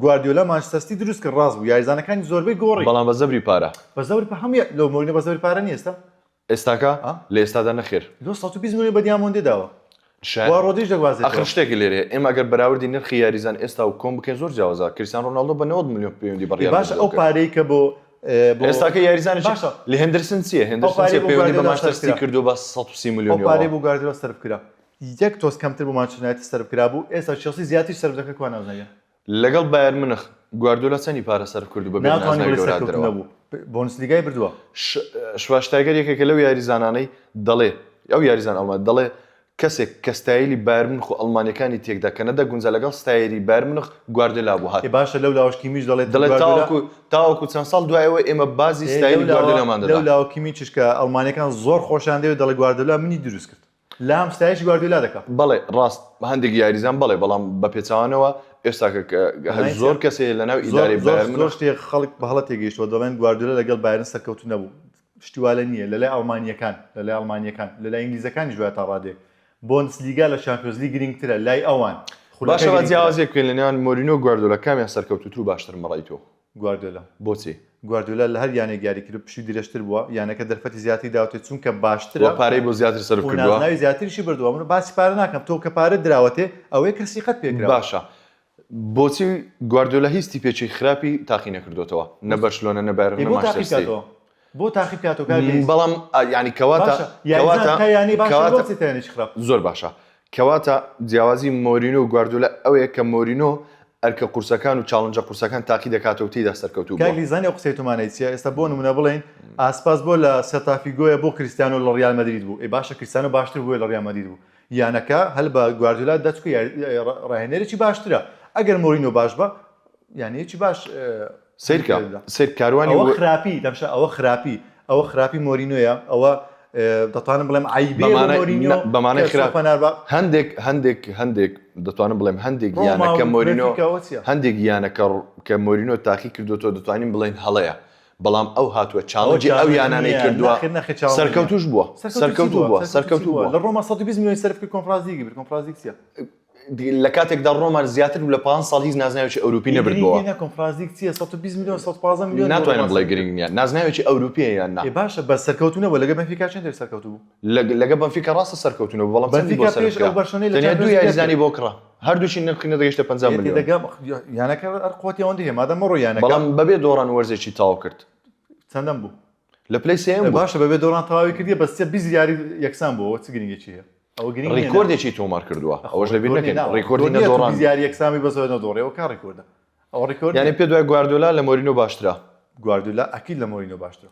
گواردیۆلا مانچستەر سیتی دروست کرد ڕاست بوو یاریزانەکانی زۆربەی گۆڕی. بەڵام بە زەبری پارە. بە زەبری پارە هەموو لۆ مۆرینۆ بە زەبری پارە نیە ئێستا؟ ئێستاکە؟ لە ئێستادا نەخێر. لۆ 120 ملیۆن بە دیامۆندێ داوە. شایەن. وا ڕۆدریش دەگوازێتەوە. ئاخر شتێک لێرەیە ئێمە ئەگەر بەراوردی نرخی یاریزان ئێستا و کۆن بکەین زۆر جیاوازە کریستیان ڕۆناڵدۆ بە 90 ملیۆن پەیوەندی بە ئێ ڕیال باشە مەدریدەوە ئەو کرد. پارەی کە بۆ بۆ ئێستاکە یاریزانێکی باشە لە هێندرسن چییە ئەو هێندرسن پارەی چییە بۆ پەیوەندی بە گواردیۆلا مانچستەر سەرف سیتی کرا کردووە بە 130 ئەو ملیۆن پارەی یۆرۆ. بۆ گواردیۆلا سەرف کرا یەک تۆز کەمتر بۆ مانچستەر یونایتد سەرف کرابوو ئێستا چێڵسی زیاتریش سەرف دەکرد کوا نازناویان. لەگەڵ بایەر مونخ گواردیۆلا چەندی پارە سەرف کرد و بەبێ ناتوانی نازناوی بڵێی گەورە سەرکەوتوو دەرەوە؟ نەبوو بۆندسلیگای بردووە. شواشتایگەر یەکێکە لەو یاریزانانەی دەڵێ ئەو یاریزان ئەڵمانی دەڵێ کەسێک کە ستایلی بایەر مونخ و ئەڵمانیەکانی تێکدا کە نەدەگونجا لەگەڵ ستایلی بایەر مونخ گواردیۆلا بوو هات ئێ باشە لەو لاوەش کیمیش دەڵێت دەڵێ گواردیۆلا تاوەکو تاوەکو چەند ساڵ دوای ئەوە ئێمە بازی ئێ لەو ستایلی لاوە گواردیۆلامان لەو دەدا. لاوە کیمیچش کە ئەڵمانیەکان زۆر خۆشیان دەوێت دەڵێ گواردیۆلا منی دروست کرد. لام ستایشی گواردیۆلا دەکا. بەڵێ ڕاست هەندێک یاریزان بەڵێ بەڵام بە پێچەوانەوە ئێستا کە هەر زانی زۆر چیە؟ کەس هەیە لەناو زۆر ئیدارەی زۆر بایرن زۆر مونخ شتێک خەڵک بە هەڵە تێگەیشتووە دەڵێن گواردیۆلا لەگەڵ بایرن سەرکەوتوو نەبوو شتی وا لە نییە لەلای ئەڵمانییەکان لەلای ئەڵمانییەکان لەلای ئینگلیزەکانیش وایە تا ڕادەیەک بۆندسلیگا لە چامپیۆنزلیگ گرنگترە لای ئەوان خولەکە باشە با گرنگترە. جیاوازیەک بکەین لە نێوان مۆرینۆ و گواردیۆلا کامیان سەرکەوتووتر و باشترن بە ڕای تۆ؟ گواردیۆلا. بۆچی؟ گواردیۆلا لە هەر یانەیەک یاری کردووە پشووی درێژتر بووە، یانەکە دەرفەتی زیاتری داوەتێ چونکە باشترە وە پارەی بۆ زیاتر سەرف و کردووە. نازناوی زیاتریشی بردووە، من باسی پارە ناکەم تۆ کە پارەت دراوەتێ ئەوەیە کە سیقەت پێ کراوە. باشە بۆچی گواردیۆلا هیچ تیپێکی خراپی تاقی نەکردۆتەوە نە بەرشلۆنە نە بایرن ئێ نە بۆ تاقی مانچستەر سیتی؟ بکاتەوە؟ بۆ تاقی بکاتەوە کاک لەیس؟ بەڵام یانی کەواتە باشە یاریزان کەواتە تا یانەی باشە بۆ کەواتە بچێتە یانەیەکی خراپ؟ زۆر باشە کەواتە جیاوازی مۆرینۆ و گواردیۆلا ئەوەیە کە مۆرینۆ ئەرکە قورسەکان و challenge ە قورسەکان تاقی دەکاتەوە و تێیدا سەرکەوتوو کاک بووە. لی زانی ئەو قسەی تۆ مانای چیە؟ ئێستا بۆ نمونە بڵێین ئاسپاس بۆ لە سێلتافیگۆیە بۆ کریستیانۆ لە ڕیال مەدرید بوو ئێ باشە کریستیانۆ باشتر بووە لە ڕیال مەدرید بوو یانەکە هەل بە گواردیۆلا دا چونکە ڕاهێنەرێکی باشترە ئەگەر مۆرینۆ باش بە یانەیەکی باش سەیرکە سەیر کاروانی ئەوە خراپی دەمشە ئەوە خراپی ئەوە خراپی مۆرینۆیە ئەوە دەتوانم بڵێم عیبێ مۆرینۆ بەمانای خراپ هەندێک هەندێک هەندێک دەتوانم بڵێم هەندێک یانەکە مۆرینۆ هەندێک یانەکە کە مۆرینۆ تاقی کردوەوە دەتوانین بڵێن هەڵەیە بەڵام ئەو هاتووە challenge ی ئەو یانانەی کردووە سەرکەوتوش بووە سەرکەوتوو بووە سەرکەوتوو بووە لە ڕۆما 120 میلیۆن سەرف کرد کۆنفرانس لیگی برد کۆنفرانس لیگ چیە لە کاتێکدا ڕۆمان زیاتر لە 5 ساڵ هیچ نازناوێکی ئەوروپی نەبردبووە. گرنگ نیە کۆنفرانس لیگ چیە 120 میلیۆن 115 میلیۆن ناتوانم بڵێ گرنگ نیە نازناوێکی ئەوروپیە یان نا. ئێ باشە بەس سەرکەوتوو نەبووە لەگە بەنفیکا چەند تێر سەرکەوتوو بوو؟ لەگە بەنفیکا ڕاستە سەرکەوتوو نەبوو بەڵام چەندی بۆ بەنفیکا سەرف پێش کرا ئەو بەرشلۆنەی لە تەنیا دوو چامپیۆنز لیگ یاریزانی دەرکرد. بۆ کڕا هەردووکی نرخی نەدەگەیشتە 50 ئێ ملیۆن. تێدەگەم یانەکە هەر قوتی ئەوەندەی هەیە مادام مەڕۆ یانەکە. بەڵام بەبێ دۆڕان وەرزێکی تەواو کرد. چەندەم بوو؟ لە پلەی سێیەم بوو. باشە بەبێ دۆڕان تەواوی کردیە بەس چیە 20 یاری یەکسان بووە چ گرنگێکی هەیە؟ ئەوە گرنگ نیە نا. ڕیکۆردێکی تۆمار کردووە ئەوەش لەبیر ڕیکۆرد نەکەین نیە نا ڕیکۆردی ڕیکۆرد نیە تۆ نەدۆڕان. 20 یاری یەکسان بی بەس ئەوە نەدۆڕێ ئەوە کا ڕیکۆردە ئەوە ڕیکۆرد یانی نیە. پێت وایە گواردیۆلا لە مۆرینۆ باشترە؟ گواردیۆلا ئەکید لە مۆرینۆ باشترە.